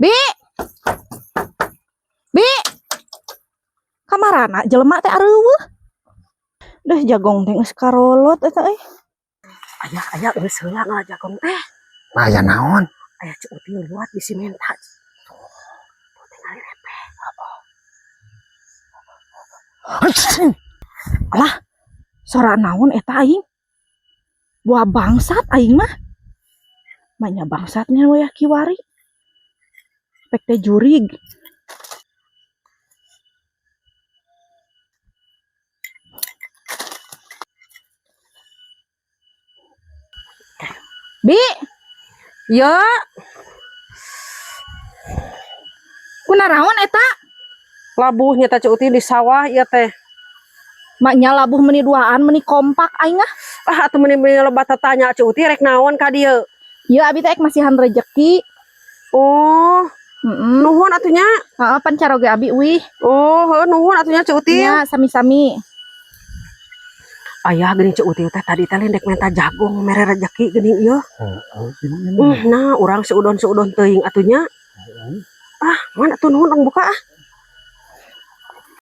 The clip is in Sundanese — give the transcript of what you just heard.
Bi. Bi. Kamarana jelema teh areuweuh. Deh jagong teh geus karolot eta euy. Aya aya geus heula ngala jagong teh. Aya naon? Aya Ceu Uti liwat bisi menta. Tuh tingali repeh. Alah, sora naon eta aing? Buah bangsat aing mah. Manya bangsatnya wayah kiwari. Pek teh jurig. Bi, Ya, kunaraon eta? Labuh nya Ceu Uti di sawah ieu teh. Maknya labuh meni duaan meni kompak aing ah. Ah, atuh meni meni loba tatanya Ceu Uti rek naon ka dieu? Ieu abi teh ek masihan rejeki. Oh, Heeh. nuhun atuh nya. Heeh, pan caroge abi wih. Oh, heuh, nuhun atuh nya Ceu Uti. Nya sami-sami. Ayah geuning Ceu Uti teh tadi teh dek menta jagung mere rejeki geuning ieu. Heeh, geuning. Nah, urang seudon-seudon teuing atuh nya. Ah, mana atuh nuhun, tong buka ah.